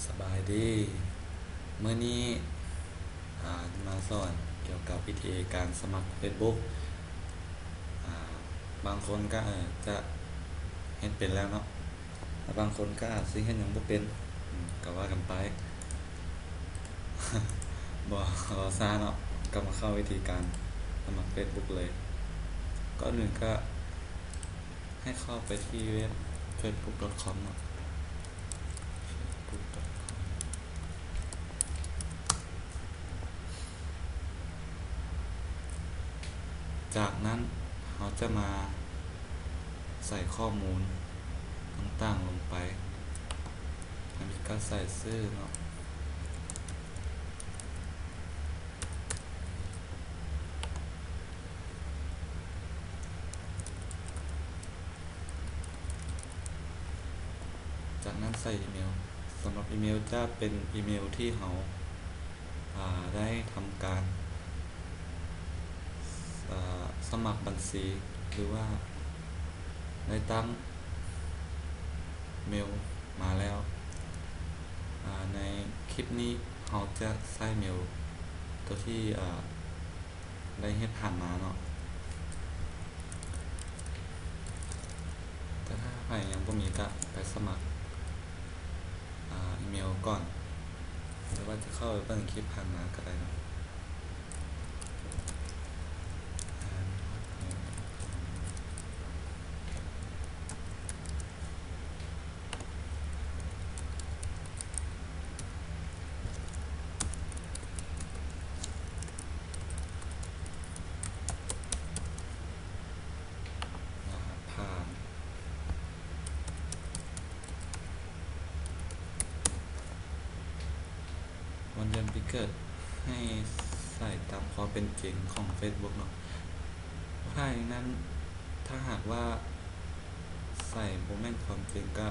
ສະບາຍດີ ມື້ນີ້ ອາ ຈະມາສອນກ່ຽວກັບວິທີການສະໝັກເຟສບຸກ. ອາ ບາງຄົນກໍອາດຈະເຮັດເປັນແລ້ວເນາະ ແລະ ບາງຄົນກໍອາດຊິເຮັດຍັງບໍ່ເປັນ ອາ ກໍວ່າກັນໄປ. ບໍ່ລໍຊ້າເນາະ ກໍມາເຂົ້າວິທີການສະໝັກເຟສບຸກເລີຍ. ກ່ອນອື່ນກໍ ໃຫ້ເຂົ້າໄປທີ່ເວັບ ເຟສບຸກດອດຄອມເນາະ ເຟສບຸກດອດຄອມ. ຈາກນັ້ນເຮົາຈະມາໃສ່ຂໍ້ມູນຕ່າງໆລົງໄປ ອັນນີ້ກໍໃສ່ຊື່ເນາະ. ຈາກນັ້ນໃສ່ອີເມວ. ສຳລັບອີເມວຈະເປັນອີເມວທີ່ເຮົາ ອາ ໄດ້ທຳການ ອາ ສະໝັກບັນຊີ ຫຼືວ່າໄດ້ຕັ້ງເມວມາແລ້ວ. ອາ ໃນຄລິບນີ້ເຮົາຈະໃຊ້ເມວຕົວທີ່ ອາ ໄດ້ເຮັດຜ່ານມາເນາະ. ແຕ່ຖ້າໃຜຍັງບໍ່ມີກະໄປສະໝັກ ອາ ອີເມວກ່ອນ ຫຼືວ່າຈະເຂົ້າໄປເບິ່ງຄລິບຜ່ານມາກະໄດ້ເນາະ. ລະຫັດຜ່ານ ວັນເດືອນປີເກີດ ໃຫ້ໃສ່ຕາມຄວາມເປັນຈິງຂອງເຟສບຸກເນາະ. ພາຍໃນນັ້ນ ຖ້າຫາກວ່າໃສ່ບໍ່ແມ່ນຄວາມຈິງ ກະ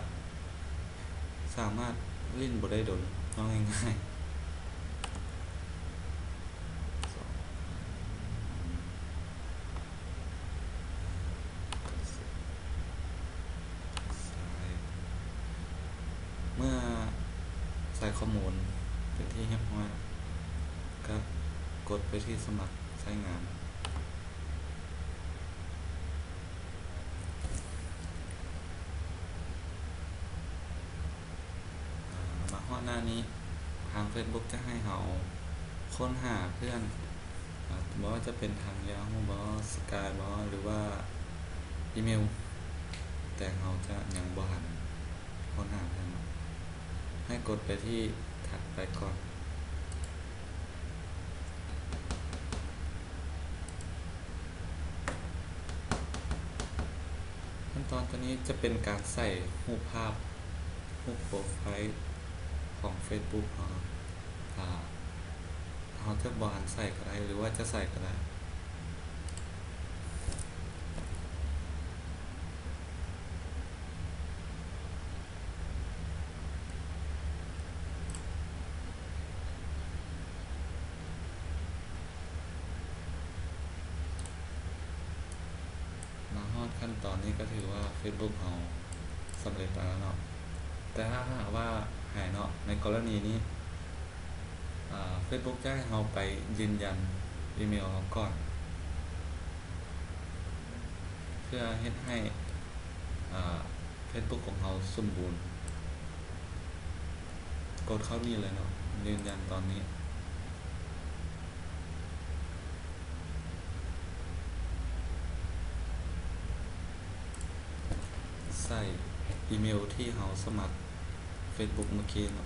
ສາມາດຫຼິ້ນບໍ່ໄດ້ດົນ ເວົ້າງ່າຍໆ. ເມື່ອໃສ່ຂໍ້ມູນເປັນທີ່ຮຽບຮ້ອຍ ກະກົດໄປທີ່ສະໝັກໃຊ້ງານ. ອາ ມາຮອດໜ້ານີ້ ທາງເຟສບຸກຈະໃຫ້ເຮົາຄົ້ນຫາເພື່ອນ ອາ ບໍ່ວ່າຈະເປັນທາງຢາຫູບໍ ສະກາຍບໍ ຫຼືວ່າອີເມວ ແຕ່ເຮົາຈະຍັງບໍ່ທັນຄົ້ນຫາເພື່ອນເນາະ ໃຫ້ກົດໄປທີ່ຖັດໄປກ່ອນ. ຂັ້ນຕອນຕົວນີ້ຈະເປັນການໃສ່ຮູບພາບ ຮູບໂປຣໄຟລ໌ຂອງເຟສບຸກເຮົາເນາະ. ຖ້າເຮົາຈະບໍ່ອັນໃສ່ກໍໄດ້ ຫຼືວ່າຈະໃສ່ກໍໄດ້. ມາຮອດຂັ້ນຕອນນີ້ກໍຖືວ່າເຟສບຸກເຮົາສຳເລັດແລ້ວເນາະ. ແຕ່ຖ້າຫາກວ່າໃຫ້ເນາະ ໃນກໍລະນີນີ້ ອາ ເຟສບຸກຈະໃຫ້ເຮົາໄປຢືນຢັນອີເມວເຮົາກ່ອນ ເພື່ອເຮັດໃຫ້ ອາ ເຟສບຸກຂອງເຮົາສົມບູນ. ກົດເຂົ້ານີ້ເລີຍເນາະ ຢືນຢັນຕອນນີ້. ໃສ່ອີເມວທີ່ເຮົາສະໝັກເຟສບຸກມື້ກີ້ເນາະ.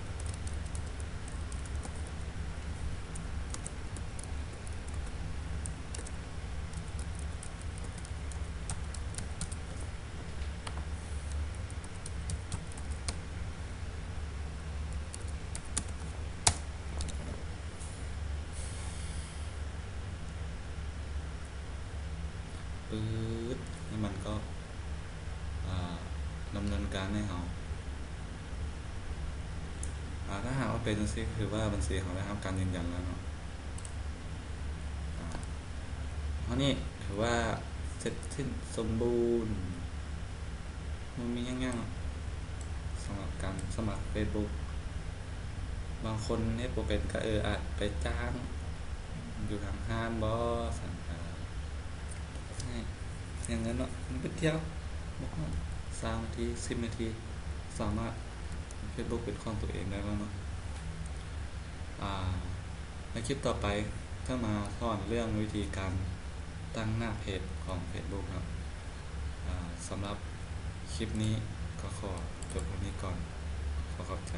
ປຶດ ໃຫ້ມັນກໍ ອາ ດຳເນີນການໃຫ້ເຮົາ. ອາ ຖ້າຫາກວ່າເປັນຈັ່ງຊີ້ ຄືວ່າບັນຊີເຮົາໄດ້ຮັບການຢືນຢັນແລ້ວເນາະ. ອາ ເທົ່ານີ້ຖືວ່າເສັດສິ້ນສົມບູນ ບໍ່ມີຫຍັງຍາກເນາະ ສຳລັບການສະໝັກເຟສບຸກ. ບາງຄົນເຮັດບໍ່ເປັນກໍ ເອີ ອາດໄປຈ້າງຢູ່ທາງຮ້ານບໍຊັ້ນ ອາ ໃຫ້ເສຍເງິນເນາະ ມັນໄປທ່ຽວບໍ່ຮອດຊາວນາທີ ສິບນາທີ ສາມາດເຮັດເຟສບຸກເປັນຂອງຕົວເອງໄດ້ແລ້ວເນາະ. ອາ ໃນຄລິບຕໍ່ໄປຈະມາສອນເລື່ອງວິທີການຕັ້ງໜ້າເພຈຂອງເຟສບຸກເນາະ. ອາ ສຳລັບຄລິບນີ້ກໍຂໍຈົບເທົ່ານີ້ກ່ອນ. ຂໍຂອບໃຈ.